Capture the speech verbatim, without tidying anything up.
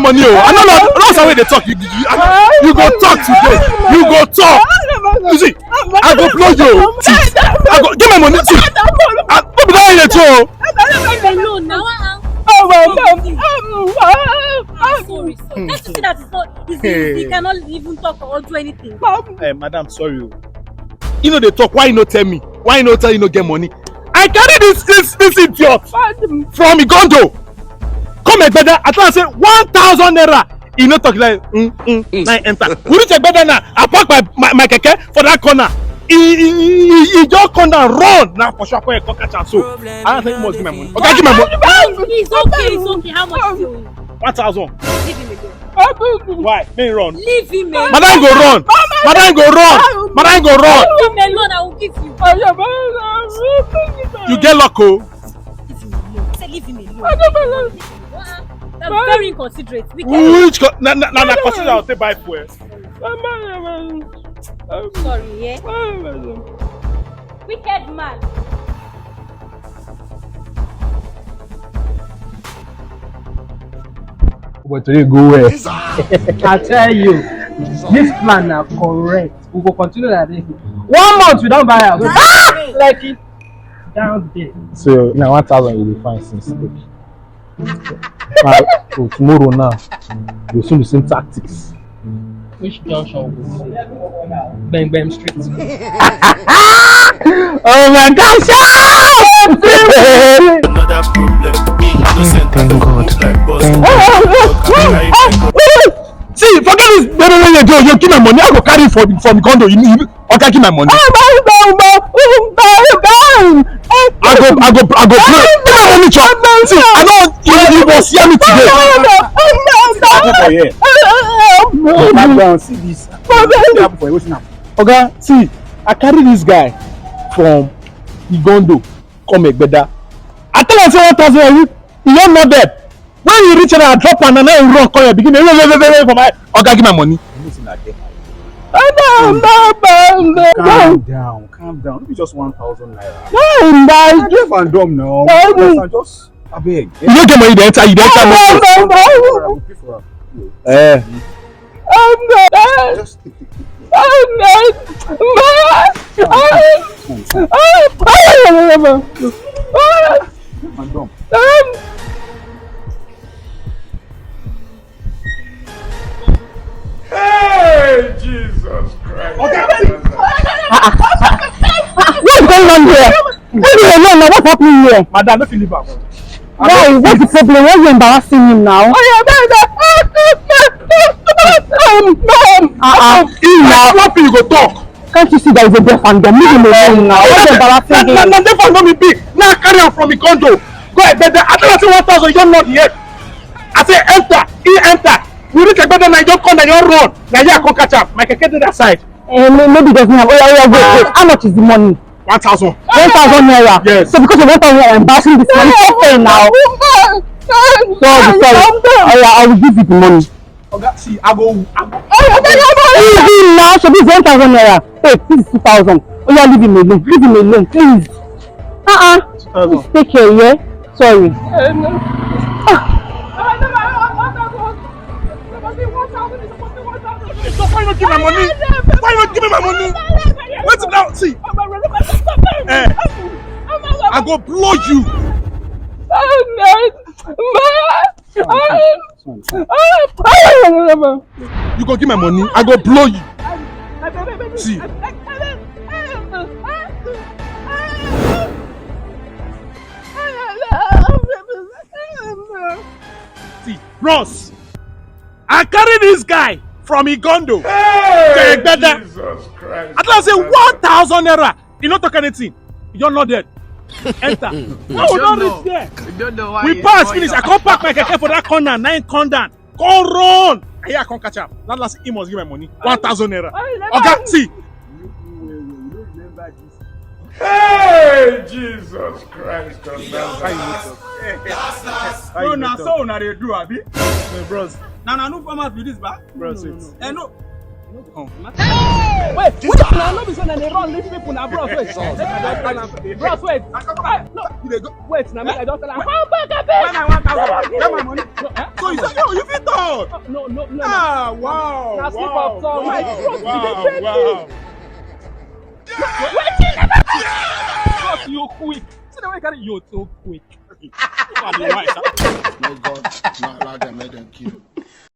Money o. I no know. I no know how they talk. You, you, you, I no- you go talk today. You go talk. You see, I go blow you. See, I go give my money. See, I, no be that way they talk. Leave him alone now. Ah, ah. I'm sorry, sorry. Can't you see that it's not, it's, he, he cannot even talk or do anything? Eh, madam, sorry o. You know they talk. Why you no tell me? Why you no tell you no get money? I carry this this this idiot from Igondo. Come Egbeda, I tell am say one thousand naira. He no talk like mm, mm, na him enter. We reach Egbeda now. I park my, my, my keke for that corner. He, he, he, he just come down, run. Now for sure, come catch am. So I don't think he must give my money. Okay, give my money. It's okay, it's okay. How much is it? One thousand. Leave him alone. Why? May run. Leave him alone. Madam go run. Madam go run. Madam go run. Leave him alone. I will give you. You get luck o. Leave him alone. Say leave him alone. That's very inconsiderate. Wicked. Which co- na na na na consider I take buy fuel. Sorry, yeah. Wicked man. But today go well. I tell you, this plan na correct. We go continue like this. One month we don buy house. Ah! Like it down there. So na one thousand you dey find since today. Ah, so tomorrow now, you soon the same tactics. Which junction we go see? Bang Bang Street. Oh my gosh! Another problem. Me, I no send Thank God. Thank God. See, forget this. No, no, no, no, no, you give my money. I go carry it from from Igondo. You, you, okay, give my money. I go, I go, I go pray. Give my money, chop. See, I don't. You, you must hear me today. Wetin happen for here? Calm down. See this. Wetin happen for here? Wetin happen? Oga, see, I carry this guy from Igondo come Egbeda. I tell am say one thousand naira, he don not there. When he reach there, I drop am, and now he run come here, begin dey, "Hey, hey, hey, hey, hey," for my oga, give my money. You know say na there. Calm down, calm down. No be just one thousand naira. Na there for Andom now. Just abeg. You no get money, you dey enter, you dey enter. I go pay for am. Eh. Just take, take, take. Andom. Hey, Jesus Christ. What's going on here? Leave me alone now. What's happening here? Madam, no fit leave am. Why? What's the problem? Why are you embarrassing him now? Uh-uh. Him now. Nothing you go talk. Can't you see that he's a deaf and dumb? Leave him alone now. Why are you embarrassing him? Na, na, na deaf and dumb he be. Now I carry am from Igondo. Go Egbeda. I tell you say one thousand, you not here. I say enter. He enter. We reach Egbeda, now you come, now you run. Now you come catch am. My keke dey that side. Eh, may-, maybe he doesn't have. Oh yeah, oh yeah, wait, wait. How much is the money? One thousand. One thousand naira. Yes. So because of one thousand naira, I'm embarrassing this man. It's okay now. Sorry, sorry. Oh yeah, I will give you the money. Oga, see, I go, I go. Leave him now. So this one thousand naira. Hey, this is two thousand. Oh yeah, leave him alone. Leave him alone, please. Uh-uh. Two thousand. Please take care, yeah? Sorry. So why you not give my money? Why you not give me my money? Wait now, see. Eh, I go blow you. You go give my money, I go blow you. See. See, bros, I carry this guy from Igondo to Egbeda. Jesus Christ. I tell am say one thousand naira. He no talk anything. He just not dead. Enter. Now we don reach there. We pass finish. I come park my keke for that corner. Nine come down. Come run. And here I come catch am. That last he must give my money. One thousand naira. Oga, see. Hey, Jesus Christ of Nazareth. No, na so una dey do, abi? My bros. Na, na new format be this, ba? Bros, wait. Eh, no. Come. Wait, wait, na no be so na dey run leave people na, bros, wait. Bros, wait. Ah, no. You dey go. Wait, na me I don tell am. Come back, abeg. When I want thousand, get my money. No, eh? So you say, yo, you fit talk. No, no, no, no. Ah, wow. Na slip Wow. of tongue. Wow. My throat Wow. dey pain me. Wow. Wetin never do? But you quick. See the way you carry your toe quick. Look at the wife. May God not allow them, let them kill.